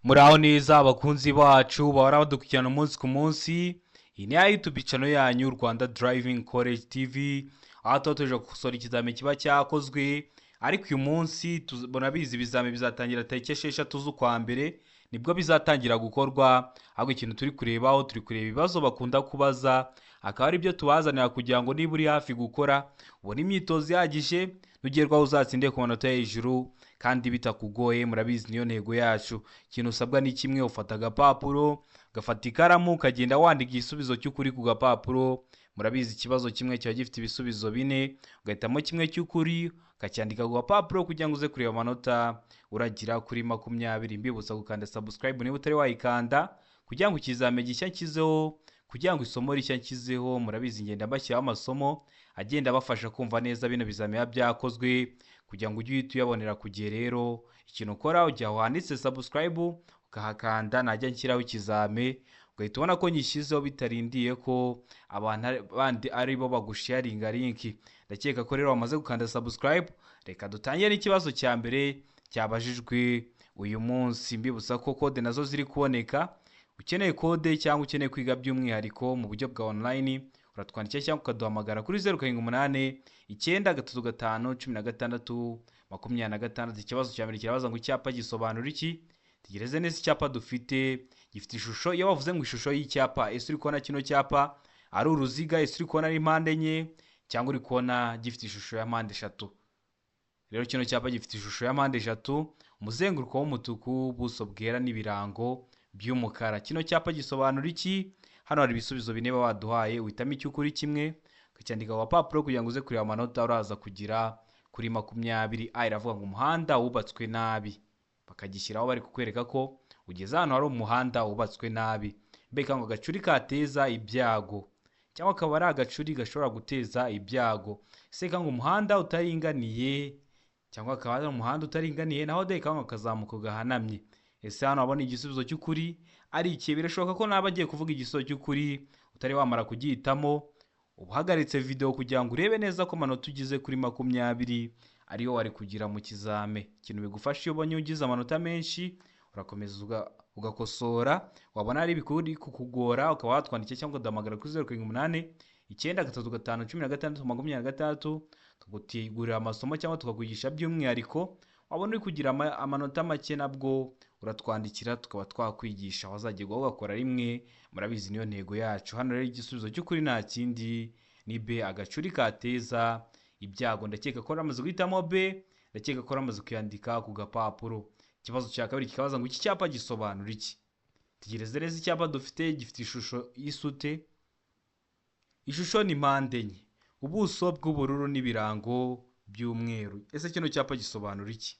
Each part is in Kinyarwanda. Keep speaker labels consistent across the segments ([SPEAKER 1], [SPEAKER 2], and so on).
[SPEAKER 1] Muraho neza, abakunzi bacu bahora badukurikirana umunsi ku munsi. Iyi ni ya YouTube channel yanyu, Rwanda Driving College TV, aho tuba tuje gukosora ikizami kiba cyakozwe. Ariko uyu munsi murabizi, ibizami bizatangira tariki 6 z'ukwa mbere, nibwo bizatangira gukorwa. Ahubwo ikintu turi kurebaho, turi kureba ibibazo bakunda kubaza, akaba ari byo tubazanira kugira ngo niba uri hafi gukora ubone imyitozo ihagije, nugerwaho uzatsinde ku manota yo hejuru kandi bitakugoye. Murabizi, niyo ntego yacu. Ikintu usabwa ni kimwe: ufata agapapuro, ugafata ikaramu, ukagenda wandika igisubizo cy'ukuri ku gapapuro. Murabizi, ikibazo kimwe kiba gifite ibisubizo bine, ugahitamo kimwe cy'ukuri ukacyandika ku gapapuro kugira ngo uze kureba amanota uragira kuri 20. Mbibutsa gukanda subscribe niba utari wayikanda, kugira ngo ikizame gishya nshyizeho, kugira ngo isomo rishya nshyizeho. Murabizi, ngenda mbashyiraho amasomo agenda abafasha kumva neza bino bizami biba byakozwe, kugira ngo ujye uhita uyabonera ku gihe. Rero ikintu ukora, ujya aho handitse subscribe ukahakanda, najya nshyiraho ikizame ugahita ubona ko nyishyizeho, bitarindiye ko abantu bandi ari bo bagusharinga link. Ndakeka ko rero wamaze gukanda subscribe. Reka dutangire n'ikibazo cya mbere cyabajijwe uyu munsi. Mbibutsa ko code nazo ziri kuboneka. Ukeneye code cyangwa ukeneye kwiga by'umwihariko mu buryo bwa online, uratwandikira cyangwa ukaduhamagara kuri 0789351626. Ikibazo cya mbere kirabaza ngo: icyapa gisobanura iki? Tegereze neza, icyapa dufite gifite ishusho. Iyo bavuze ngo ishusho y'icyapa, ese uri kubona kino cyapa ari uruziga? Ese uri kubona ari mpande enye, cyangwa uri kubona gifite ishusho ya mpande eshatu? Rero kino cyapa gifite ishusho ya mpande eshatu, umuzenguruko w'umutuku, ubuso bwera n'ibirango by'umukara. Kino cyapa gisobanura iki? Hano hari ibisubizo bine baba baduhaye, uhitamo icy'ukuri kimwe ukacyandika ku gapapuro kugira ngo uze kureba amanota uraza kugira kuri 20. A iravuga ngo umuhanda wubatswe nabi, bakagishyiraho bari kukwereka ko ugeze ahantu hari umuhanda wubatswe nabi. Mbega ngo agacuri kateza ibyago, cyangwa akaba ari agacuri gashobora guteza ibyago. C ngo umuhanda utaringaniye, cyangwa akaba ari umuhanda utaringaniye. Naho D ngo akazamuko gahanamye. Ese hano wabona igisubizo cy'ukuri ari iki? Birashoboka ko naba agiye kuvuga igisubizo cy'ukuri utari wamara kugihitamo, uhagaritse video kugira ngo urebe neza ko amanota ugize kuri 20 ariyo wari kugira mu kizame. Ikintu bigufasha, iyo ubonye ugize amanota menshi, urakomeza ugakosora. Wabona ari ibikuri kukugora, ukaba watwandikira cyangwa ugahamagara kuri 0789351626, tugutegurira amasomo cyangwa tukakwigisha by'umwihariko. Wabona uri kugira amanota make, nabwo uratwandikira tukaba twakwigisha, wazagerwaho ugakora rimwe. Murabizi, niyo ntego yacu. Hano rero igisubizo cy'ukuri nta kindi, ni B, agacuri kateza ibyago. Ndakeka ko ramaze guhitamo B, ndakeka ko ramaze kuyandika ku gapapuro. Ikibazo cya kabiri kikabaza ngo: iki cyapa gisobanura iki? Tegereze neza, icyapa dufite gifite ishusho y'isute, ishusho ni mpande enye, ubuso bw'ubururu n'ibirango by'umweru. Ese kino cyapa gisobanura iki?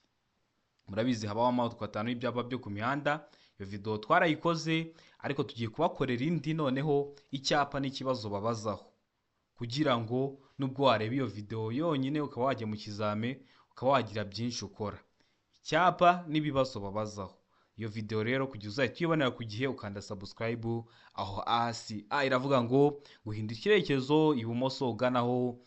[SPEAKER 1] Murabizi, habaho amoko atanu y'ibyapa byo ku mihanda. Iyo video twarayikoze, ariko tugiye kubakorera indi noneho, icyapa n'ikibazo babazaho, kugira ngo nubwo wareba iyo video yonyine ukaba wajya mu kizame, ukaba wagira byinshi ukora. Icyapa n'ibibazo babazaho. Iyo video rero, kugira uzahite uyibonera ku gihe, ukanda subscribe aho hasi. A iravuga ngo guhindura icyerekezo ibumoso ugana aho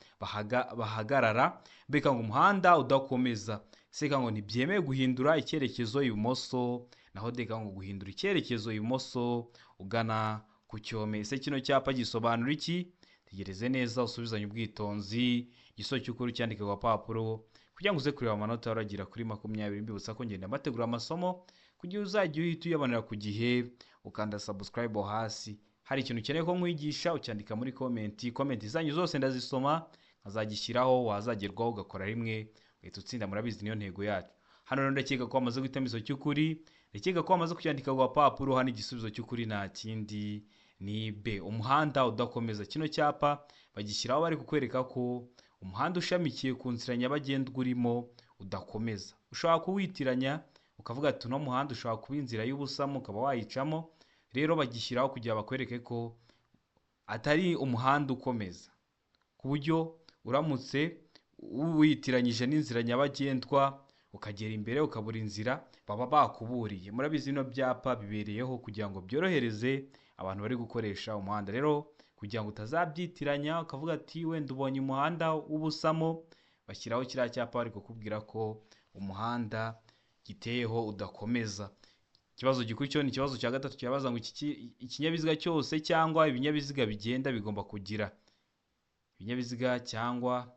[SPEAKER 1] bahagarara. Mbega ngo umuhanda udakomeza. C ngo ntibyemewe guhindura icyerekezo ibumoso. Naho D ngo guhindura icyerekezo ibumoso ugana ku cyome. Ese kino cyapa gisobanura iki? Tegereze neza, usubizanye ubwitonzi, igisubizo cy'ukuri cyandike ku gapapuro kugira ngo uze kureba amanota uragira kuri 20. Mbibutsa ko ngenda mbategura amasomo kugira uzajya uhita uyabonera ku gihe, ukanda subscribe hasi. Hari ikintu ukeneye ko nkwigisha, ucyandika muri comment. Comment zanyu zose ndazisoma, nkazagishyiraho, wazagerwaho ugakora rimwe ugahita utsinda. Murabizi, niyo ntego yacu. Hano rero ndakeka ko wamaze guhitamo igisubizo cy'ukuri, ndakeka ko wamaze kucyandika ku gapapuro. Hano igisubizo cy'ukuri nta kindi, ni B, umuhanda udakomeza. Kino cyapa bagishyiraho bari kukwereka ko umuhanda ushamikiye ku nzira nyabagendwa urimo udakomeza. Ushobora kuwitiranya ukavuga ati uno muhanda ushobora kuba inzira y'ubusamo, ukaba wayicamo. Rero bagishyiraho kugira bakwereke ko atari umuhanda ukomeza, ku buryo uramutse witiranyije n'inzira nyabagendwa ukagera imbere ukabura inzira, baba bakuburiye. Murabizi, bino byapa bibereyeho kugira ngo byorohereze abantu bari gukoresha umuhanda. Rero kugira ngo utazabyitiranya ukavuga ati wenda ubonye umuhanda w'ubusamo, bashyiraho kiriya cyapa bari kukubwira ko umuhanda giteyeho udakomeza. Ikibazo gikurikiyeho ni ikibazo cya gatatu, kirabaza ngo ikinyabiziga cyose cyangwa ibinyabiziga bigenda bigomba kugira ibinyabiziga cyangwa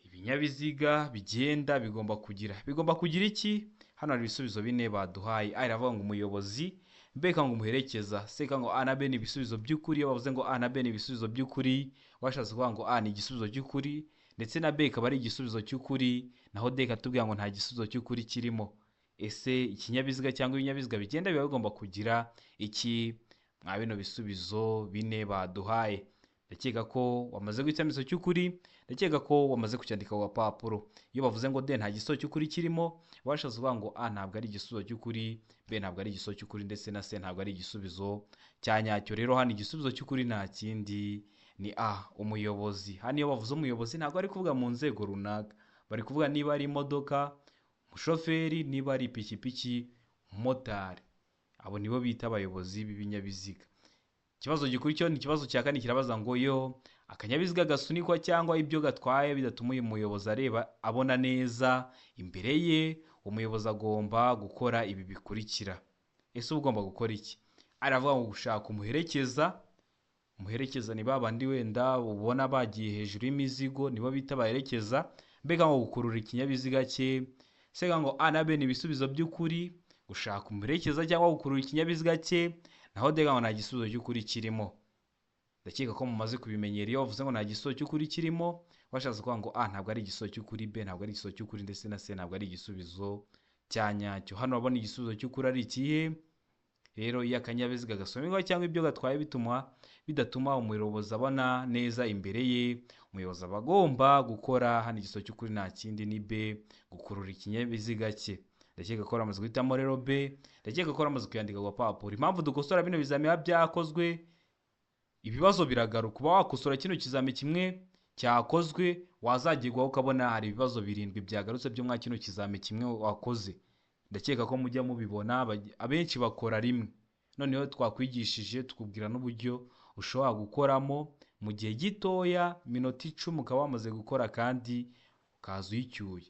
[SPEAKER 1] ibinyabiziga bigenda bigomba kugira iki? Hano hari ibisubizo bine baduhaye. A iravuga ngo umuyobozi, B ngo umuherekeza, C ngo A na B ni ibisubizo by'ukuri. Iyo bavuze ngo A na B ni ibisubizo by'ukuri, washatse kuvuga ngo A ni igisubizo cy'ukuri ndetse na B ikaba ari igisubizo cy'ukuri, naho D ikatubwira ngo nta gisubizo cy'ukuri kirimo. Ese ikinyabiziga cyangwa ibinyabiziga bigenda biba bigomba kugira iki? Mwa bino bisubizo bine baduhaye, ndakeka ko wamaze guhitamo igisubizo cy'ukuri, ndakeka ko wamaze kucyandika ku gapapuro. Iyo bavuze ngo D nta gisubizo cy'ukuri kirimo, washatse kuvuga ngo A ntabwo ari igisubizo cy'ukuri, B ntabwo ari igisubizo cy'ukuri, ndetse na C ntabwo ari igisubizo cya nyacyo. Rero hano igisubizo cy'ukuri nta kindi ni A, umuyobozi. Hano iyo bavuze umuyobozi ntabwo bari kuvuga mu nzego runaka, bari kuvuga niba ari imodoka, umushoferi, niba ari ipikipiki, umumotari. Abo nibo bita abayobozi b'ibinyabiziga. Ikibazo gikurikiyeho ni ikibazo cya kane, kirabaza ngo iyo akanyabiziga gasunikwa cyangwa ibyo gatwaye bidatuma uyu muyobozi areba abona neza imbere ye, umuyobozi agomba gukora ibi bikurikira. Ese uba ugomba gukora iki? Aravuga ngo gushaka umuherekeza. Umuherekeza ni babandi wenda ubona bagiye hejuru y'imizigo, nibo bita abaherekeza. Mbega ngo gukurura ikinyabiziga cye. Sega ngo A na B ni ibisubizo by'ukuri, gushaka umuherekeza cyangwa gukurura ikinyabiziga cye, naho D ngo nta gisubizo cy'ukuri kirimo. Ndakeka ko mumaze kubimenyera. Iyo bavuze ngo nta gisubizo cy'ukuri kirimo, washatse kuvuga ngo A ntabwo ari igisubizo cy'ukuri, B ntabwo ari igisubizo cy'ukuri, ndetse na C ntabwo ari igisubizo cya nyacyo. Hano urabona igisubizo cy'ukuri ari ikihe? Rero iyo akanyabiziga gasomerwa cyangwa ibyo gatwaye bituma bidatuma umuyobozi abona neza imbere ye, umuyobozi aba agomba gukora. Hano igisubizo cy'ukuri nta kindi ni B, gukurura ikinyabiziga cye. Ndakeka ko waramaze guhitamo rero B, ndakeka ko waramaze kuyandika ku gapapuro. Impamvu dukosora bino bizami biba byakozwe, ibibazo biragaruka. Uba wakosora kino kizami kimwe cyakozwe, wazagirwaho ukabona hari ibibazo 7 byagarutse byo mwa kino kizami kimwe wakoze. Ndakeka ko mujya mubibona, abenshi bakora rimwe. Noneho twakwigishije tukubwira n'uburyo ushobora gukoramo mu gihe gitoya, minota 10 ukaba wamaze gukora kandi ukaza uyicyuye.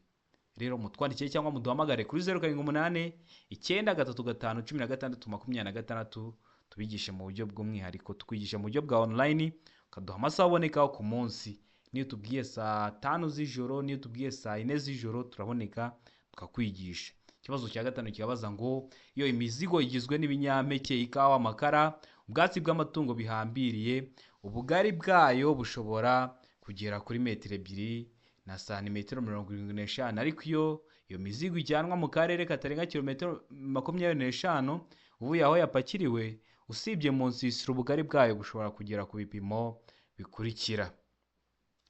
[SPEAKER 1] Rero mutwandikiye cyangwa muduhamagare kuri 0 7 8 9 3 5 16 26, tubigishe mu buryo bw'umwihariko, tukwigisha mu buryo bwa online, ukaduha amasaha aboneka ku munsi. Niyo tubwiye saa 5 z'ijoro, niyo tubwiye saa 4 z'ijoro, turaboneka tukakwigisha. Ikibazo cya gatanu kirabaza ngo iyo imizigo igizwe n'ibinyampeke, ikawa, amakara, ubwatsi bw'amatungo bihambiriye, ubugari bwayo bushobora kugera kuri metero 2 na santimetero 75, ariko iyo iyo mizigo ijyanwa mu karere katarenga kilometero 25 uvuye aho yapakiriwe, usibye mu nsisiro, ubugari bwayo bushobora kugera ku bipimo bikurikira.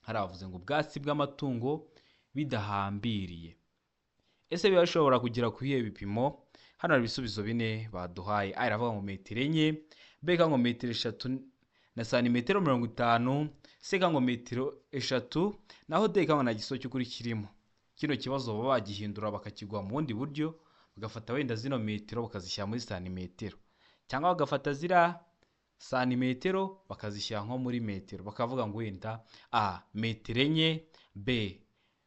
[SPEAKER 1] Hari abavuze ngo ubwatsi bw'amatungo bidahambiriye, ese biba bishobora kugera ku bihe bipimo? Hano hari ibisubizo bine baduhaye. A iravuga ngo metero 4, B ngo metero 3 na santimetero 50, C ngo metero 3, naho D ngo nta gisubizo cy'ukuri kirimo. Kino kibazo baba bagihindura bakakigwa mu bundi buryo, bagafata wenda zino metero bakazishyira muri santimetero, cyangwa bagafata ziriya santimetero bakazishyira nko muri metero, bakavuga ngo wenda A metero 4, B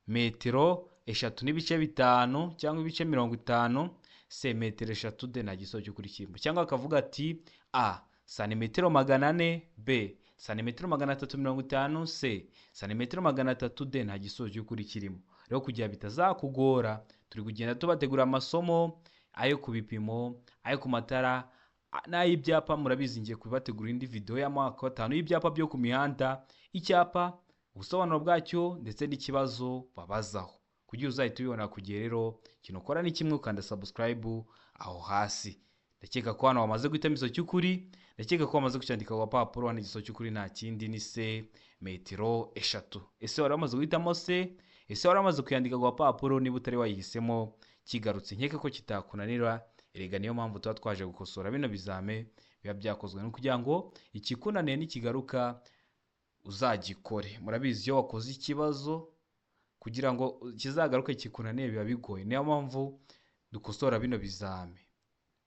[SPEAKER 1] metero 3 n'ibice 5 cyangwa ibice 50, C metero 3, D nta gisubizo cy'ukuri kirimo. Cyangwa bakavuga ati A santimetero 400, B santimetero 350, C santimetero 300, D nta gisubizo cy'ukuri kirimo. Rero kugira bitazakugora, turi kugenda tubategura amasomo ayo ku bipimo, ayo ku matara n'ay'ibyapa. Murabizi ngiye kubategura indi video y'amoko 5 y'ibyapa byo ku mihanda, icyapa, ubusobanuro bwacyo ndetse n'ikibazo babazaho, kugira uzahite ubibona ku gihe. Rero ikintu ukora ni kimwe, ukanda subscribe aho hasi. Ndakeka ko hano wamaze guhitamo igisubizo cy'ukuri, ndakeka ko wamaze kucyandika ku gapapuro. Hano igisubizo cy'ukuri nta kindi ni C, metero 3. Ese wari wamaze guhitamo C? Ese wari wamaze kuyandika ku gapapuro? Niba utari wayihisemo, kigarutse nkeka ko kitakunanira. Erega niyo mpamvu tuba twaje gukosora bino bizame biba byakozwe, no kugira ngo ikikunaniye nikigaruka uzagikore. Murabizi iyo wakoze ikibazo kugira ngo kizagaruke kikunaniye biba bigoye. Niyo mpamvu dukosora bino bizame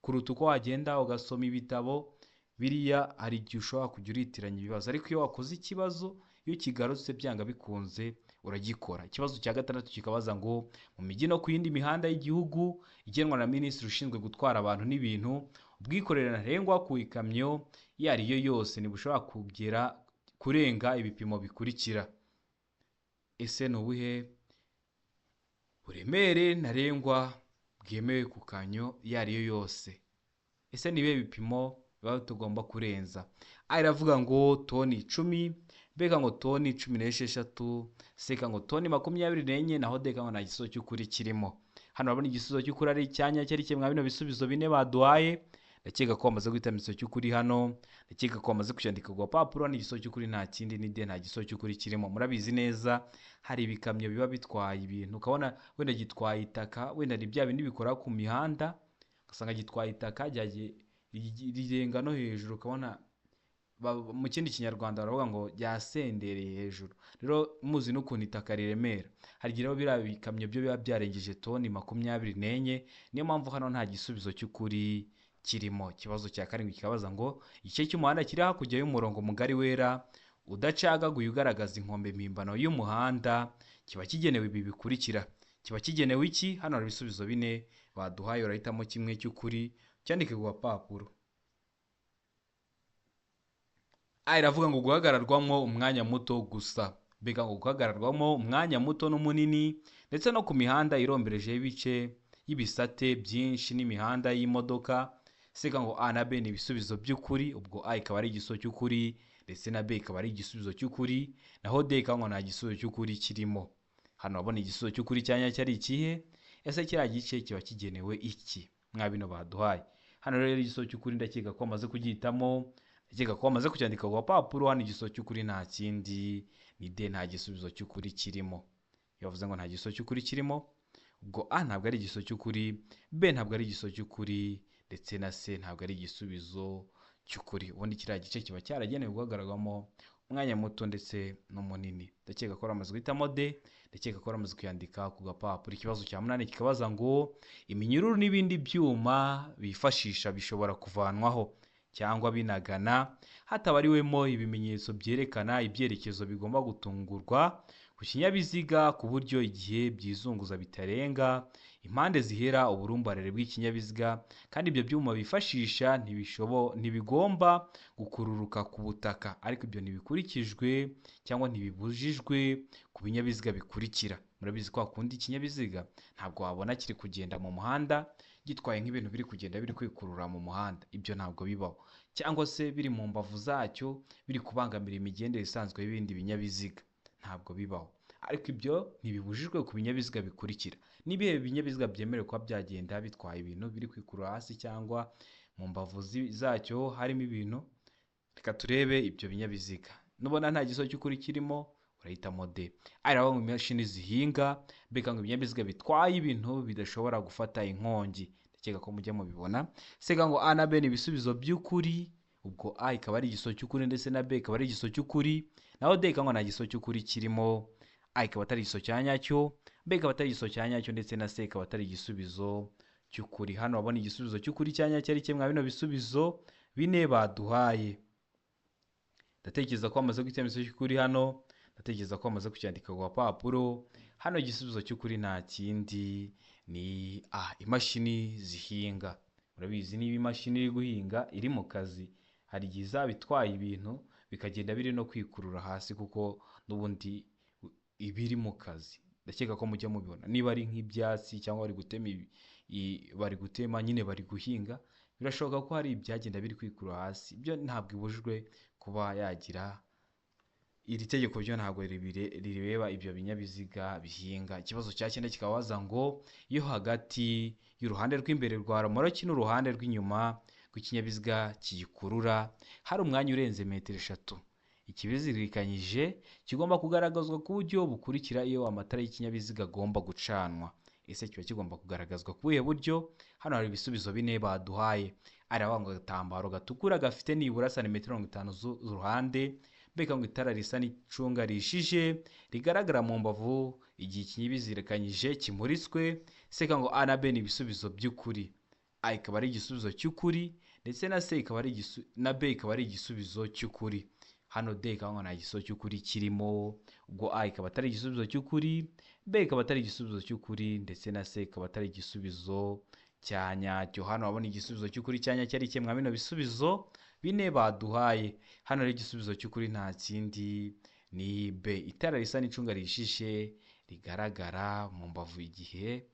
[SPEAKER 1] kuruta uko wagenda ugasoma ibitabo. Biriya hari igihe ushobora kujya uritiranya ibibazo, ariko iyo wakoze ikibazo, iyo kigarutse byanga bikunze Uragikora. Ikibazo cya gatandatu kikabaza ngo mu mijyi no ku yindi mihanda y'igihugu igenwa na minisitiri ushinzwe gutwara abantu n'ibintu, ubwikorere ntarengwa ku ikamyo iyo ari yo yose ntibushobora kugera kurenga ibipimo bikurikira. Ese ni ubuhe buremere ntarengwa bwemewe ku kamyo iyo ari yo yose? Ese ni ibihe bipimo biba tugomba kurenza? A iravuga ngo toni 10, B ngo toni 16, C ngo toni 24, naho D ngo nta gisubizo cy'ukuri kirimo. Hano urabona igisubizo cy'ukuri ari icyanya cyari kimwe bino bisubizo bine baduhaye. Ndakeka ko bamaze guhitamo igisubizo cy'ukuri hano, ndakeka ko bamaze kucyandika ku gapapuro. Hano igisubizo cy'ukuri nta kindi ni D, nta gisubizo cy'ukuri kirimo. Murabizi neza hari ibikamyo biba bitwaye ibintu, ukabona wenda gitwaye itaka, wenda ni bya bindi bikora ku mihanda, ugasanga gitwaye itaka rirenga no hejuru, ukabona mu kindi kinyarwanda baravuga ngo ryasendereye hejuru. Rero muzi n'ukuntu itaka riremera, hari igihe rero biriya bikamyo byo biba byarengeje toni 24. Niyo mpamvu hano nta gisubizo cy'ukuri kirimo. Ikibazo cya karindwi kikabaza ngo igice cy'umuhanda kiri hakurya y'umurongo mugari wera udacagaguye ugaragaza inkombe mpimbano y'umuhanda kiba kigenewe ibi bikurikira. Kiba kigenewe iki? Hano hari ibisubizo bine baduhaye, urahitamo kimwe cy'ukuri cyandike ku gapapuro. A iravuga ngo guhagararwamo umwanya muto gusa, B ngo guhagararwamo umwanya muto n'umunini, ndetse no ku mihanda irombereje y'ibice y'ibisate byinshi n'imihanda y'imodoka. C ngo A na B ni ibisubizo by'ukuri, ubwo A ikaba ari igisubizo cy'ukuri ndetse na B ikaba ari igisubizo cy'ukuri, naho D ikaba ngo nta gisubizo cy'ukuri kirimo. Hano urabona igisubizo cy'ukuri cyanya cyari ikihe? Ese kiriya gice kiba kigenewe iki? Mwa bino baduhaye. Hano rero igisubizo cy'ukuri ndakeka ko bamaze kugihitamo, ndakeka ko bamaze kucyandika ku gapapuro. Hano igisubizo cy'ukuri nta kindi ni D, nta gisubizo cy'ukuri kirimo. Iyo bavuze ngo nta gisubizo cy'ukuri kirimo, ubwo A ntabwo ari igisubizo cy'ukuri, B ntabwo ari igisubizo cy'ukuri, ndetse na C ntabwo ari igisubizo cy'ukuri. Ubundi kiriya gice kiba cyaragenewe guhagararwamo umwanya muto ndetse n'umunini. Ndakeka ko bamaze guhitamo D, ndakeka ko bamaze kuyandika ku gapapuro. Ikibazo cya munani kikabaza ngo iminyururu n'ibindi byuma bifashisha bishobora kuvanwaho cyangwa binagana hatabariwemo ibimenyetso byerekana ibyerekezo bigomba gutungurwa ku kinyabiziga ku buryo igihe byizunguza bitarenga impande zihera uburumbarare bw'ikinyabiziga, kandi ibyo byuma bifashisha ntibigomba gukururuka ku butaka, ariko ibyo ntibikurikijwe cyangwa ntibibujijwe ku binyabiziga bikurikira. Murabizi ko hakunda ikinyabiziga ntabwo wabona kiri kugenda mu muhanda gitwaye nk'ibintu biri kugenda biri kwikurura mu muhanda, ibyo ntabwo bibaho, cyangwa se biri mu mbavu zacyo biri kubangamira imigendere isanzwe y'ibindi binyabiziga, ntabwo bibaho. Ariko ibyo ntibibujijwe ku binyabiziga bikurikira. N'ibihe binyabiziga byemerewe kuba byagenda bitwaye ibintu biri kwikurura hasi cyangwa mu mbavu zacyo harimo ibintu? Reka turebe ibyo binyabiziga. Nubona nta gisubizo cy'ukuri kirimo urahitamo D. A iravuga ngo imashini zihinga, B ngo ibinyabiziga bitwaye ibintu bidashobora gufata inkongi, ndakeka ko mujya mubibona. C ngo A na B ni ibisubizo by'ukuri, ubwo A ikaba ari igisubizo cy'ukuri ndetse na B ikaba ari igisubizo cy'ukuri, naho D ikaba ngo nta gisubizo cy'ukuri kirimo. A ikaba atari igisubizo cya nyacyo, B ikaba atari igisubizo cya nyacyo, ndetse na C ikaba atari igisubizo cy'ukuri. Hano urabona igisubizo cy'ukuri cya nyacyo ari kimwe bino bisubizo bine baduhaye. Ndatekereza ko bamaze guhitamo igisubizo cy'ukuri hano, ndatekereza ko bamaze kucyandika ku gapapuro. Hano igisubizo cy'ukuri nta kindi ni A, imashini zihinga. Murabizi niba imashini iri guhinga iri mu kazi, hari igihe izaba itwaye ibintu bikagenda biri no kwikurura hasi, kuko n'ubundi iba iri mu kazi. Ndakeka ko mujya mubibona, niba ari nk'ibyatsi cyangwa bari gutema bari gutema nyine bari guhinga, birashoboka ko hari ibyagenda biri kwikurura hasi. Ibyo ntabwo ibujijwe kuba yagira, iri tegeko ryo ntabwo rireba ibyo binyabiziga bihinga. Ikibazo cya cyenda kikabaza ngo iyo hagati y'uruhande rw'imbere rwa romoroki n'uruhande rw'inyuma rw'ikinyabiziga kiyikurura hari umwanya urenze metero 3, ikibizirikanyije kigomba kugaragazwa ku buryo bukurikira iyo amatara y'ikinyabiziga agomba gucanwa. Ese kiba kigomba kugaragazwa ku buhe buryo? Hano hari ibisubizo bine baduhaye. Aravuga ngo agatambaro gatukura gafite nibura santimetero 50 z'uruhande, mbega ngo itara risa n'icunga rishije rigaragara mu mbavu igihe ikinyabizirikanyije kimuritswe. Seka ngo A na B ni ibisubizo by'ukuri, A ikaba ari igisubizo cy'ukuri ndetse na C ikaba ari na B ikaba ari igisubizo cy'ukuri. Hano D ikaba ngo nta gisubizo cy'ukuri kirimo, ubwo A ikaba atari igisubizo cy'ukuri, B ikaba atari igisubizo cy'ukuri, ndetse na C ikaba atari igisubizo cya nyacyo. Hano wabona igisubizo cy'ukuri cya nyacyo ari ikihe mwa bino bisubizo bine baduhaye? Hano rero igisubizo cy'ukuri nta kindi ni B. Itara risa n'icunga rihishije rigaragara mu mbavu igihe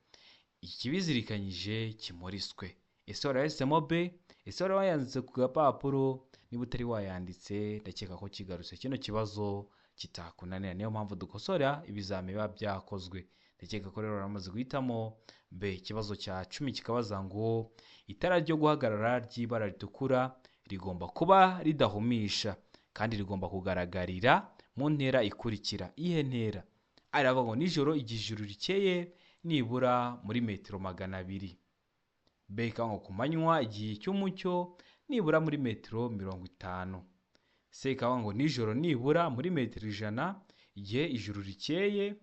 [SPEAKER 1] ikibizirikanyije kimuriswe. Ese warahisemo B? Ese wari wayanditse ku gapapuro? Niba utari wayanditse ndakeka ko kigarutse kino kibazo kitakunanira, niyo mpamvu dukosora ibizami biba byakozwe. Ndakeka ko rero waramaze guhitamo B. Ikibazo cya 10 kikabaza ngo itara ryo guhagarara ry'ibara ritukura rigomba kuba ridahumisha kandi rigomba kugaragarira mu ntera ikurikira. Iyihe ntera? Aravuga ngo nijoro igihe ijuru rikeye nibura muri metero 200. B ikaba ngo ku manywa igihe cy'umucyo nibura muri metero 50. C ikaba ngo nijoro nibura muri metero 100 igihe ijuru rikeye.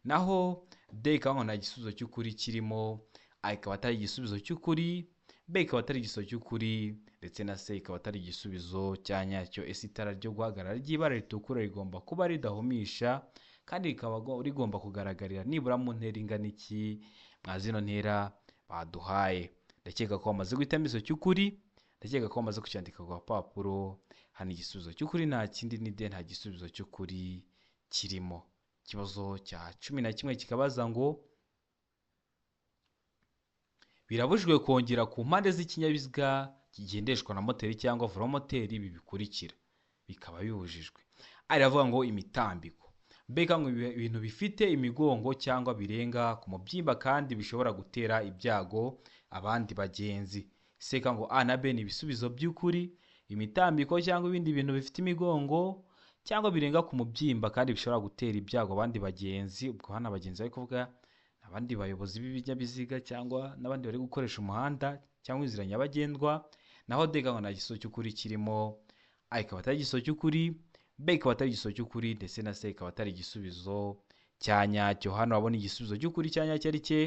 [SPEAKER 1] Naho D ikaba ngo nta gisubizo cy'ukuri kirimo, A ikaba atari igisubizo cy'ukuri, B ikaba atari igisubizo cy'ukuri, ndetse na C ikaba atari igisubizo cya nyacyo. Ese itara ryo guhagarara ry'ibara ritukura rigomba kuba ridahumisha kandi rikaba rigomba kugaragarira nibura mu ntera ingana iki mwa zino ntera baduhaye? Ndakeka ko bamaze guhitamo igisubizo cy'ukuri, ndakeka ko bamaze kucyandika ku gapapuro. Hano igisubizo cy'ukuri nta kindi ni D, nta gisubizo cy'ukuri kirimo. Ikibazo cya 11 kikabaza ngo birabujijwe kongera ku mpande z'ikinyabiziga kigendeshwa na moteri cyangwa velomoteri ibi bikurikira, bikaba bibujijwe. Aravuga ngo imitambiko, mbega ngo ibintu bifite imigongo cyangwa birenga ku mubyimba kandi bishobora gutera ibyago abandi bagenzi. Seka ngo A na B ni ibisubizo by'ukuri, imitambiko cyangwa ibindi bintu bifite imigongo cyangwa birenga ku mubyimba kandi bishobora gutera ibyago abandi bagenzi. Ubwo hano abagenzi bari kuvuga abandi bayobozi b'ibinyabiziga cyangwa n'abandi bari gukoresha umuhanda cyangwa inzira nyabagendwa. Naho D ngo nta gisubizo cy'ukuri kirimo, A ikaba atari igisubizo cy'ukuri, B ikaba atari igisubizo cy'ukuri, ndetse na C ikaba atari igisubizo cya nyacyo. Hano wabona igisubizo cy'ukuri cya nyacyo ari cye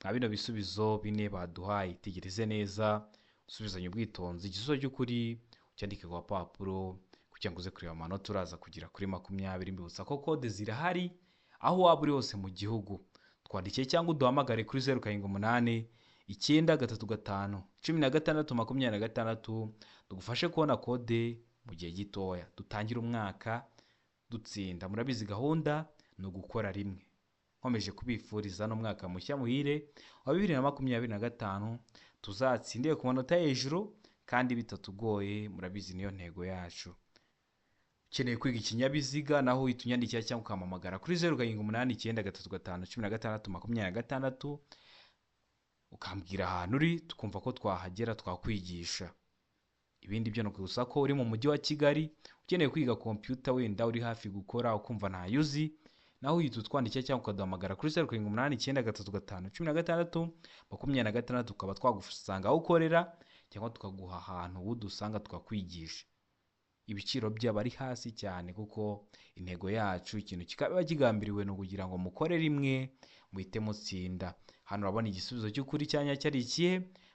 [SPEAKER 1] mwa bino bisubizo bine baduhaye. Tegereze neza, usubizanye ubwitonzi igisubizo cy'ukuri ucyandike ku gapapuro kugira ngo uze kureba amanota uraza kugera kuri 20. Mbibutsa ko kode zirahari aho waba uri hose mu gihugu. Twandikiye cyangwa uduhamagare kuri 0 7 8 9 3 5 16 26 tugufashe kubona kode mu gihe gitoya. Dutangire umwaka dutsinda. Murabizi gahunda ni ugukora rimwe. Nkomeje kubifuriza n'umwaka mushya muhire wa 2025, tuzatsindire ku manota hejuru kandi bitatugoye. Murabizi niyo ntego yacu. Ukeneye kwiga ikinyabiziga naho uhita unyandikira cyangwa ukampamagara kuri 0 7 8 9 3 5 16 26, ukambwira ahantu uri tukumva ko twahagera twakwigisha. Ibindi byo ni gusa ko uri mu mujyi wa Kigali ukeneye kwiga kompiyuta, wenda uri hafi gukora ukumva ntayo uzi, naho uhita utwandikira cyangwa ukaduhamagara kuri 0 7 8 9 3 5 16 26, tukaba twagusanga aho ukorera cyangwa tukaguha ahantu udusanga tukakwigisha. Ibiciro byaba ari hasi cyane kuko intego yacu ikintu kikaba kigambiriwe ni ukugira ngo mukore rimwe muhite mutsinda. Hano urabona igisubizo cy'ukuri cya nyacyo ari ikihe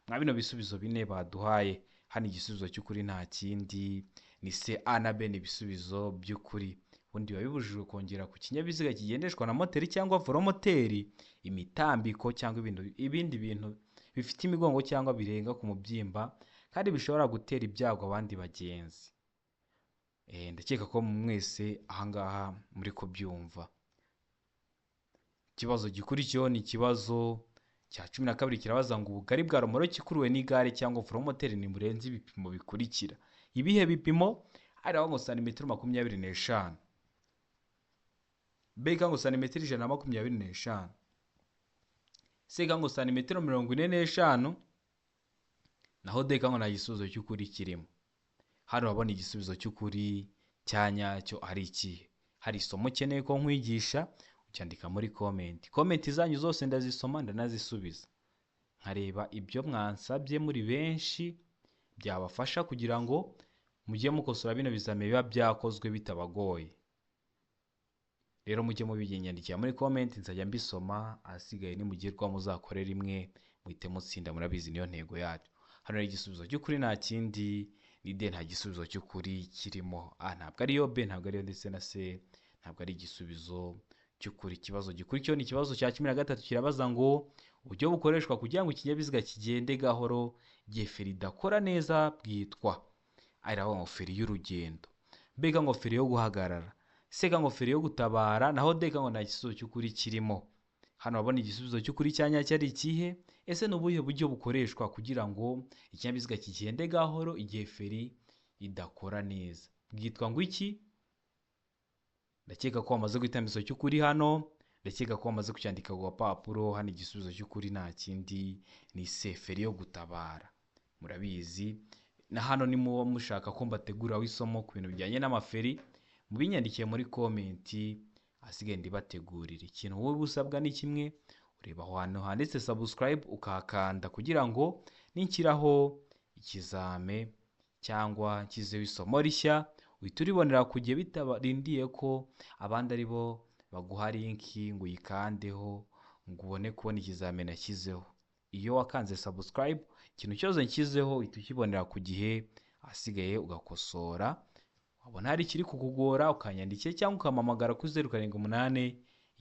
[SPEAKER 1] mwa bino bisubizo bine baduhaye? Hano igisubizo cy'ukuri nta kindi ni C. A na B ni ibisubizo by'ukuri. Ubundi biba bibujijwe kongera ku kinyabiziga kigendeshwa na moteri cyangwa velomoteri imitambiko cyangwa ibindi bintu bifite imigongo cyangwa birenga ku mubyimba kandi bishobora gutera ibyago abandi bagenzi. Ndakeka ko mwese ahangaha muri kubyumva. Ikibazo gikurikiyeho ni ikibazo cya 12 kirabaza ngo ubugari bwa romoroki ikuruwe n'igare cyangwa velomoteri ntiburenze ibipimo bikurikira. Ibihe bipimo? Hariho ngo santimetero 25, B ngo santimetero 125, C ngo santimetero 45, naho D ngo nta gisubizo cy'ukuri kirimo. Hano urabona igisubizo cy'ukuri cya nyacyo ari ikihe? Hari isomo ukeneye ko nkwigisha, ucyandika muri comment. Comment zanyu zose ndazisoma ndanazisubiza, nkareba ibyo mwansabye muri benshi byabafasha kugira ngo mujye mukosora bino bizame biba byakozwe bitabagoye. Rero mujye mubinyandikira muri comment, nzajya mbisoma. Ahasigaye nimugirwa muzakore rimwe muhite mutsinda. Murabizi niyo ntego yacu. Hano rero igisubizo cy'ukuri nta kindi ni D nta gisubizo cy'ukuri kirimo. A ntabwo ariyo, B ntabwo ariyo, ndetse na C ntabwo ari igisubizo cy'ukuri. Ikibazo gikurikiyeho ni ikibazo cya 13, kirabaza ngo uburyo bukoreshwa kugira ngo ikinyabiziga kigende gahoro igihe feri idakora neza bwitwa. A iravuga ngo feri y'urugendo, B ngo feri yo guhagarara, C ngo feri yo gutabara, naho D ngo nta gisubizo cy'ukuri kirimo. Hano urabona igisubizo cy'ukuri cya nyacyo ari ikihe? Ese ni ubuhe buryo bukoreshwa kugira ngo ikinyabiziga kigende gahoro igihe feri idakora neza? Bwitwa ngo iki? Ndakeka ko wamaze guhitamo igisubizo cy'ukuri hano, ndakeka ko wamaze kucyandika ku gapapuro. Hano igisubizo cy'ukuri nta kindi ni C, feri yo gutabara. Murabizi na hano ni muba mushaka ko mbateguriraho isomo ku bintu bijyanye n'amaferi, mubinyandikiye muri komenti, ahasigaye ndibategurire. Ikintu wowe usabwa ni kimwe, ureba aho hantu handitse subscribe ukahakanda kugira ngo ninshyiraho ikizame cyangwa nshyizeho isomo rishya uhita uribonera ku gihe, bitarindiye ko abandi ari bo baguha linki ngo uyikandeho ngo ubone kubona ikizame nashyizeho. Iyo wakanze subscribe, ikintu cyose nshyizeho uhita ukibonera ku gihe, ahasigaye ugakosora. Wabona hari ikiri kukugora ukanyandikira cyangwa ukampamagara kuri 0 7 8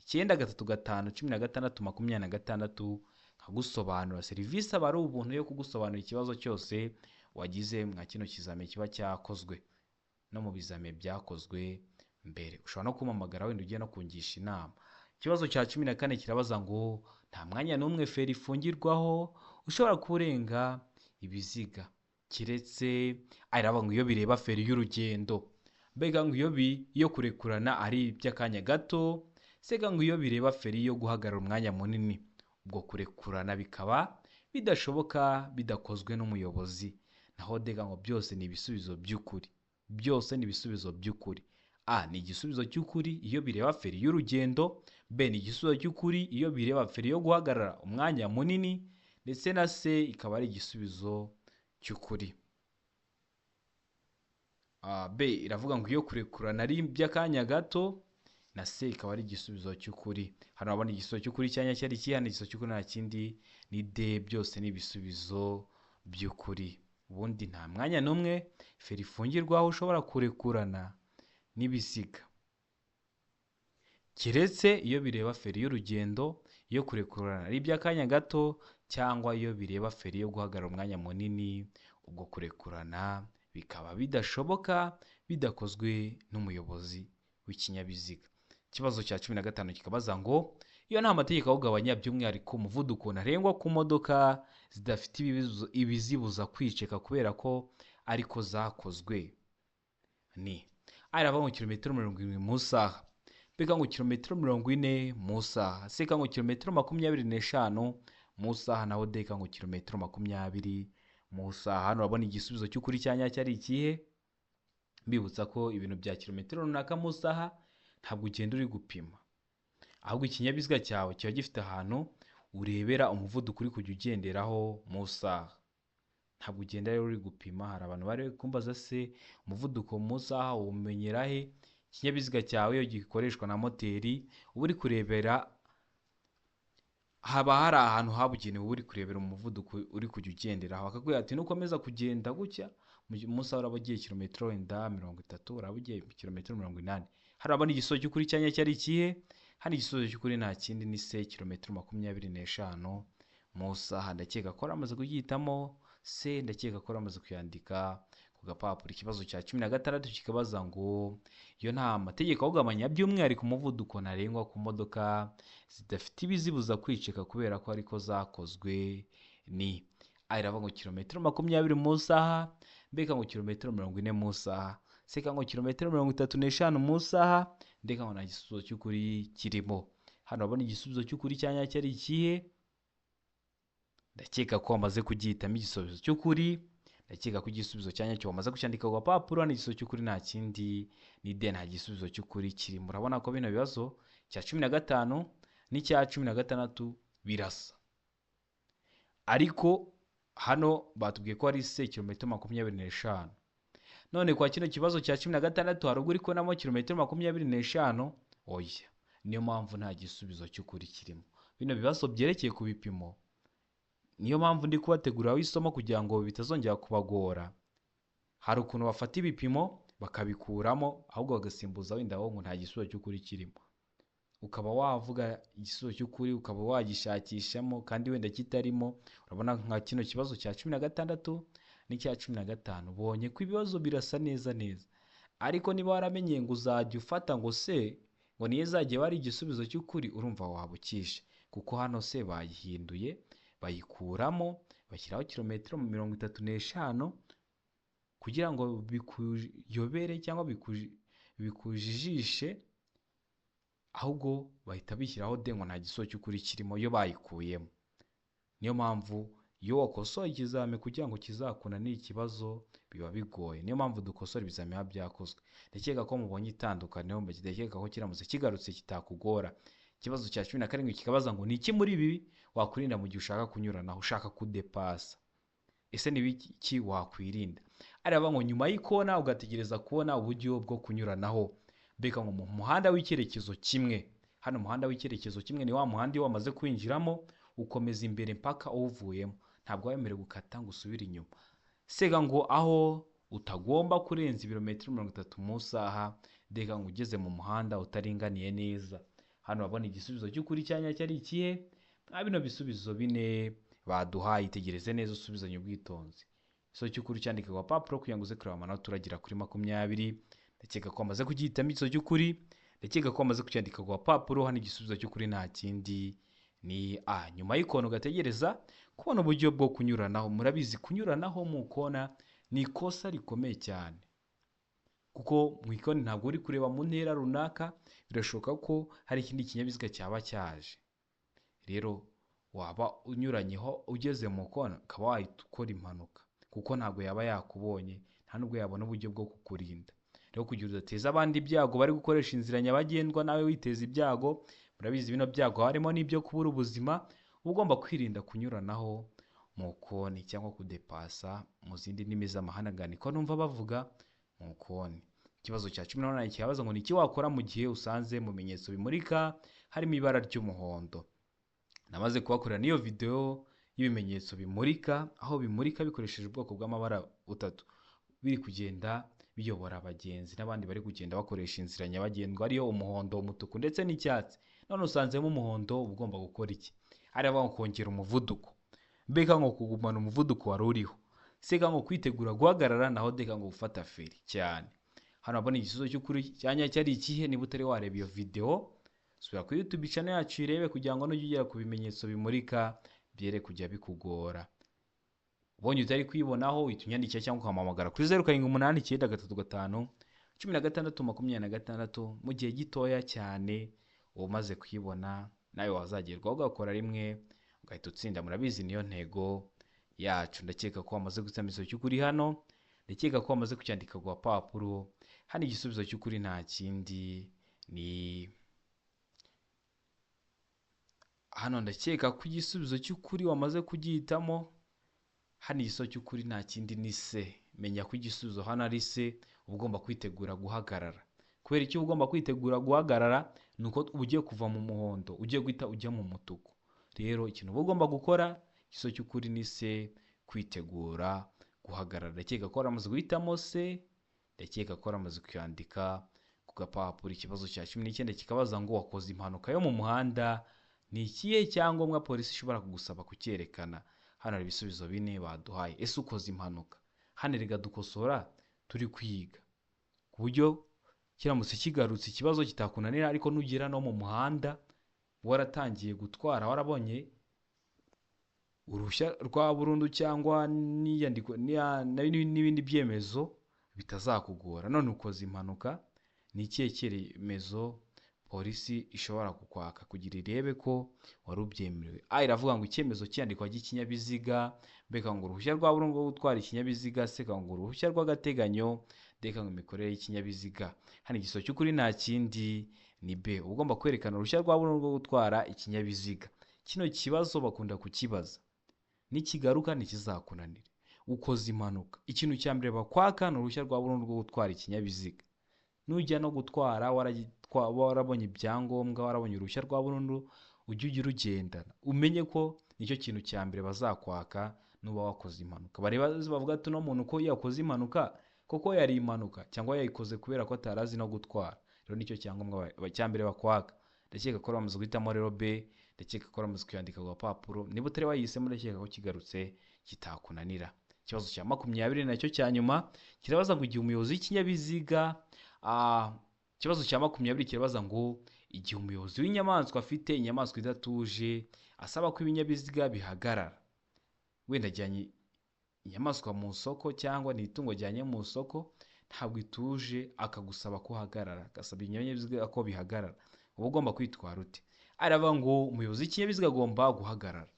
[SPEAKER 1] 9 3 5 16 26 nkagusobanura. Serivisi aba ari ubuntu yo kugusobanurira ikibazo cyose wagize mwa kino kizame kiba cyakozwe no mu bizame byakozwe mbere. Ushobora no kumpamagara wenda ugiye no kungisha inama. Ikibazo cya 14 kirabaza ngo nta mwanya n'umwe feri ifungirwaho ushobora kurenga ibiziga keretse. Iravuga ngo iyo bireba feri y'urugendo, mbega ngo iyo kurekurana ari iby'akanya gato, sega ngo iyo bireba feri yo guhagarara umwanya munini, ubwo kurekurana bikaba bidashoboka bidakozwe n'umuyobozi. Naho dega ngo byose ni ibisubizo by'ukuri, byose ni ibisubizo by'ukuri. A ni igisubizo cy'ukuri iyo bireba feri y'urugendo, B ni igisubizo cy'ukuri iyo bireba feri yo guhagarara umwanya munini, ndetse na C ikaba ari igisubizo cy'ukuri. B iravuga ngo iyo kurekurana ari iby'akanya gato, na C ikaba ari igisubizo cy'ukuri. Hano urabona igisubizo cy'ukuri cya nyacyo ari ikihe? Hano igisubizo cy'ukuri nta kindi ni D, byose ni ibisubizo by'ukuri. Ubundi nta mwanya n'umwe feri ifungirwaho ushobora kurekurana n'ibiziga keretse iyo bireba feri y'urugendo, iyo kurekurana ari iby'akanya gato, cyangwa iyo bireba feri yo guhagarara umwanya munini, ubwo kurekurana bikaba bidashoboka bidakozwe n'umuyobozi w'ikinyabiziga. Ikibazo cya 15 kikabaza ngo iyo nta mategeko awugabanya by'umwihariko umuvuduko ntarengwa ku modoka zidafite ibizibuza kwiceka kubera ko ariko zakozwe ni. A iravuga ngo kilometero 70 mu isaha, B ngo kilometero 40 mu isaha, C ngo kilometero 25 mu isaha, naho D ngo kilometero 20 mu isaha. Hano urabona igisubizo cy'ukuri cya nyacyo ari ikihe? Mbibutsa ko ibintu bya kilometero runaka mu isaha ntabwo ugenda uri gupima, ahubwo ikinyabiziga cyawe kiba gifite ahantu urebera umuvuduko uri kujya ugenderaho mu isaha. Ntabwo ugenda rero uri gupima. Hari abantu bari kumbaza se umuvuduko mu isaha uwumenyera he? Ikinyabiziga cyawe iyo gikoreshwa na moteri uba uri kurebera, haba hari ahantu habugenewe uba uri kurebera umuvuduko uri kujya ugenderaho. Bakakubwira ati nukomeza kugenda gutya mu isaha uraba ugiye kilometero wenda 30, uraba ugiye kilometero 80. Hano urabona igisubizo cy'ukuri cya nyacyo ari ikihe? Hano igisubizo cy'ukuri nta kindi ni C, kilometero 25 mu isaha. Ndakeka ko waramaze kugihitamo C, ndakeka ko waramaze kuyandika ku gapapuro. Ikibazo cya 16 kikabaza ngo iyo nta mategeko awugabanya by'umwihariko umuvuduko ntarengwa ku modoka zidafite ibizibuza kwiceka kubera ko ariko zakozwe ni. A iravuga ngo kilometero 20 mu isaha, B ngo kilometero 40 mu isaha, C ngo kilometero 35 mu isaha, D ngo nta gisubizo cy'ukuri kirimo. Hano urabona igisubizo cy'ukuri cya nyacyo ari ikihe? Ndakeka ko wamaze kugihitamo igisubizo cy'ukuri. Ndakeka ko igisubizo cya nyacyo wamaze kucyandika ku gapapuro. Hano igisubizo cy'ukuri nta kindi ni D, nta gisubizo cy'ukuri kirimo. Urabona ko bino bibazo cya 15 n'icya 16 birasa, ariko hano batubwiye ko ari C, kilometero 25. None kwa kino kibazo cya 16 hari ubwo uri kubonamo kilometero 25? Oya, niyo mpamvu nta gisubizo cy'ukuri kirimo. Bino bibazo byerekeye ku bipimo, niyo mpamvu ndi kubateguriraho isomo kugira ngo bitazongera kubagora. Hari ukuntu bafata ibipimo bakabikuramo, ahubwo bagasimbuza wenda aho ngo nta gisubizo cy'ukuri kirimo, ukaba wavuga igisubizo cy'ukuri ukaba wagishakishamo kandi wenda kitarimo. Urabona nka kino kibazo cya 16 n'icya 15, ubonye ko ibibazo birasa neza neza, ariko niba waramenye ngo uzajya ufata ngo se ngo niyo izajya iba ari igisubizo cy'ukuri, urumva wabukishe, kuko hano se bayihinduye bayikuramo bashyiraho kilometero 35 kugira ngo bikuyobere cyangwa bikujijishe, ahubwo bahita bishyiraho de ngo nta gisubizo cy'ukuri kirimo iyo bayikuyemo. Niyo mpamvu iyo wakosoye ikizami kugira ngo kizakunanire ikibazo biba bigoye. Niyo mpamvu dukosora ibizami biba byakozwe. Ndakeka ko mubonye itandukaniro, ndakeka ko kiramutse kigarutse kitakugora. Ikibazo cya 17 kikabaza ngo ni iki muri ibi wakwirinda mu gihe ushaka kunyuranaho, ushaka kudepasa? Ese ni iki wakwirinda? Araba ngo nyuma y'ikona ugategereza kubona uburyo bwo kunyuranaho. Mbega ngo mu muhanda w'icyerekezo kimwe, hano umuhanda w'icyerekezo kimwe ni wa muhanda iyo wamaze kwinjiramo ukomeza imbere mpaka uwuvuyemo, ntabwo wemerewe gukata ngo usubire inyuma. Sega ngo aho utagomba kurenza ibirometero 30 mu isaha, ndeka ngo ugeze mu muhanda utaringaniye neza. Hano urabona igisubizo cy'ukuri cyanya cyari ikihe? Mwa bino bisubizo bine baduhaye, itegereze neza usubizanye ubwitonzi. Igisubizo cy'ukuri cyandike ku gapapuro kugira ngo uze kureba amanota uragira kuri 20. Ndakeka ko wamaze kugihitamo igisubizo cy'ukuri, ndakeka ko wamaze kucyandika ku gapapuro. Hano igisubizo cy'ukuri nta kindi ni A. Nyuma y'ikona ugategereza kubona uburyo bwo kunyuranaho. Murabizi kunyuranaho mu kona ni ikosa rikomeye cyane, kuko mu ikoni ntabwo uri kureba mu ntera runaka, birashoboka ko hari ikindi kinyabiziga cyaba cyaje. Rero waba unyuranyeho ugeze mu kona ukaba wahita ukora impanuka, kuko ntabwo yaba yakubonye, nta nubwo yabona uburyo bwo kukurinda. Rero kugira udateza abandi ibyago bari gukoresha inzira nyabagendwa nawe witeza ibyago, murabizi bino byago harimo n'ibyo kubura ubuzima, uba ugomba kwirinda kunyuranaho mu koni cyangwa kudepasa mu zindi ndimi z'amahanga, niko numva bavuga mu koni. Ikibazo cya 18 kibaza ngo ni iki wakora mu gihe usanze mu bimenyetso bimurika harimo ibara ry'umuhondo. Namaze kubakorera n'iyo video y'ibimenyetso bimurika, aho bimurika bikoresheje ubwoko bw'amabara butatu, biri kugenda biyobora abagenzi n'abandi bari kugenda bakoresha inzira nyabagendwa, ariyo umuhondo, umutuku ndetse n'icyatsi. None usanzemo umuhondo, uba ugomba gukora iki? Hariya kongera umuvuduko, mbega ngo kugumana umuvuduko wari uriho, sega ngo kwitegura guhagarara, naho deka ngo gufata feri cyane. Hano urabona igisubizo cy'ukuri cyanya cyari ikihe? Niba utari wareba iyo video, subira kuri YouTube channel yacu irebe, kugira ngo nujya ugera ku bimenyetso bimurika byere kujya bikugora. Ubonye utari kwibonaho uhita unyandikira cyangwa ukampamagara kuri 0789 35 16 26 mu gihe gitoya cyane umaze kuyibona nawe wazagerwaho ugakora rimwe ugahita utsinda. Murabizi niyo ntego yacu. Ndakeka ko wamaze gusama igisubizo cy'ukuri hano, ndakeka ko wamaze kucyandika ku gapapuro. Hano igisubizo cy'ukuri nta kindi ni hano. Ndakeka ko igisubizo cy'ukuri wamaze kugihitamo. Hano igisubizo cy'ukuri nta kindi ni C. Menya ko igisubizo hano ari C, uba ugomba kwitegura guhagarara. Kubera icyo ugomba kwitegura guhagarara ni uko ugiye kuva mu muhondo ugiye guhita ujya mu mutuku. Rero ikintu uba ugomba gukora, igisubizo cy'ukuri ni C, kwitegura guhagarara. Ndakeka ko waramaze guhitamo C, ndakeka ko waramaze kuyandika ku gapapuro. Ikibazo cya 19 kikabaza ngo wakoze impanuka yo mu muhanda, ni ikihe cyangombwa polisi ishobora kugusaba kucyerekana? Hano hari ibisubizo bine baduhaye. Ese ukoze impanuka? Hano rega dukosora turi kwiga, ku buryo kiramutse kigarutse ikibazo kitakunanira, ariko nugera no mu muhanda waratangiye gutwara, warabonye uruhushya rwa burundu cyangwa n'iyandiko n'ibindi byemezo bitazakugora. None ukoze impanuka, ni ikihe cyemezo polisi ishobora kukwaka kugira irebe ko wari ubyemerewe? A iravuga ngo icyemezo cy'iyandikwa ry'ikinyabiziga, mbega ngo uruhushya rwa burundu rwo gutwara ikinyabiziga, seka ngo uruhushya rw'agateganyo, ndeka ngo imikorere y'ikinyabiziga. Hano igisubizo cy'ukuri nta kindi ni B, uba ugomba kwerekana uruhushya rwa burundu rwo gutwara ikinyabiziga. Kino kibazo bakunda kukibaza, nikigaruka ntikizakunanire. Ukoze impanuka, ikintu cya mbere bakwaka ni uruhushya rwa burundu rwo gutwara ikinyabiziga. Nujya no gutwara warabonye ibyangombwa, warabonye uruhushya rwa burundu, ujye ujya urugendana, umenye ko nicyo kintu cya mbere bazakwaka nuba wakoze impanuka. Bareba bavuga ati uno muntu ko yakoze impanuka Koko yari impanuka cyangwa yayikoze kubera ko atari azi no gutwara. Rero nicyo cyangombwa cya mbere bakwaka. Ndakeka ko bamaze guhitamo rero B, ndakeka ko bamaze kuyandika ku gapapuro. Niba utari wayihisemo ndakeka ko kigarutse kitakunanira. Ikibazo cya 20 nacyo cya nyuma kirabaza ngo igihe umuyobozi w'ikinyabiziga, ikibazo cya 20 kirabaza ngo igihe umuyobozi w'inyamaswa afite inyamaswa idatuje asaba ko ibinyabiziga bihagarara, wenda ajyanye inyamaswa mu isoko cyangwa ni itungo ajyanye mu isoko ntabwo ituje, akagusaba ko uhagarara, agasaba ibinyabiziga ko bihagarara, uba ugomba kwitwara ute? Aravuga ngo umuyobozi w'ikinyabiziga agomba guhagarara.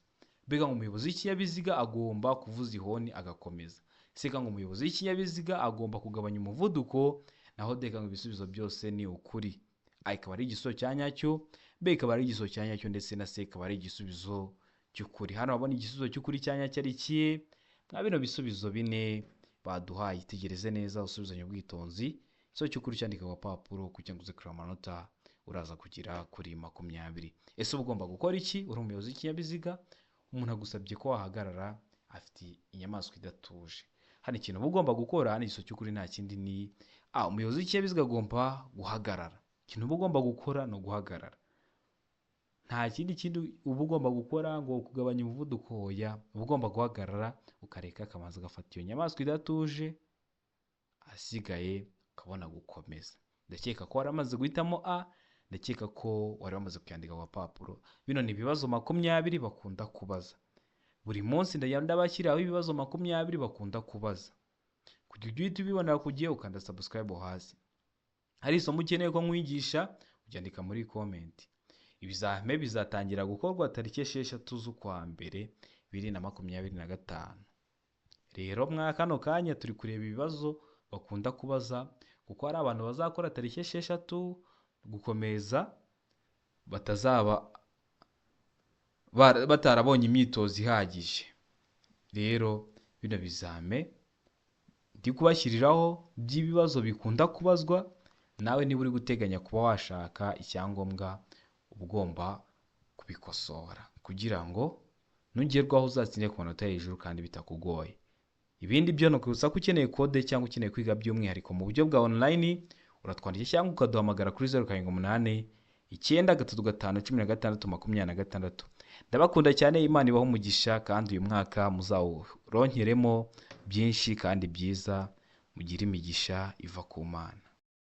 [SPEAKER 1] Mbega ngo umuyobozi w'ikinyabiziga agomba kuvuza ihoni agakomeza. Seka ngo umuyobozi w'ikinyabiziga agomba kugabanya umuvuduko, naho deka ngo ibisubizo byose ni ukuri. A ikaba ari igisubizo cya nyacyo, B ikaba ari igisubizo cya nyacyo, ndetse na C ikaba ari igisubizo cy'ukuri. Hano wabona igisubizo cy'ukuri cya nyacyo ari ikihe? Mwa bino bisubizo bine baduhaye, itegereze neza usubizanye ubwitonzi. Igisubizo cy'ukuri cyandika ku gapapuro kugira ngo uze kureba amanota uraza kugira kuri 20. Ese uba ugomba gukora iki? Uri umuyobozi w'ikinyabiziga, umuntu agusabye ko wahagarara afite inyamaswa idatuje. Hano ikintu uba ugomba gukora, hano igisubizo cy'ukuri nta kindi ni A, umuyobozi w'ikinyabiziga agomba guhagarara. Ikintu uba ugomba gukora ni uguhagarara. Nta kindi kintu uba ugomba gukora ngo kugabanya umuvuduko, oya, uba ugomba guhagarara ukareka akabanza agafata iyo nyamaswa idatuje, asigaye ukabona gukomeza. Ndakeka ko wari wamaze guhitamo A, ndakeka ko wari wamaze kuyandika ku gapapuro. Bino ni ibibazo 20 bakunda kubaza. Buri munsi ndabashyiraho ibibazo 20 bakunda kubaza. Kugira ujye uhita ubibonera ku gihe ukanda subscribe hasi. Hari isomo ukeneye ko nkwigisha, ubyandika muri comment. Ibizame bizatangira gukorwa tariki 6 z'ukwa mbere 2025. Rero mwa kano kanya turi kureba ibibazo bakunda kubaza, kuko hari abantu bazakora tariki 6 gukomeza batazaba batarabonye imyitozo ihagije. Rero bino bizame ndi kubashyiriraho by'ibibazo bikunda kubazwa, nawe niba uri guteganya kuba washaka icyangombwa uba ugomba kubikosora kugira ngo nugerwaho uzatsinde ku manota hejuru kandi bitakugoye. Ibindi byo ni ukwibutsa ko ukeneye kode cyangwa ukeneye kwiga by'umwihariko mu buryo bwa online, uratwandikira cyangwa ukaduhamagara kuri 0 7 8 9 3 5 16 26. Ndabakunda cyane, Imana ibahe umugisha, kandi uyu mwaka muzawuronkeremo byinshi kandi byiza, mugire imigisha iva ku Mana.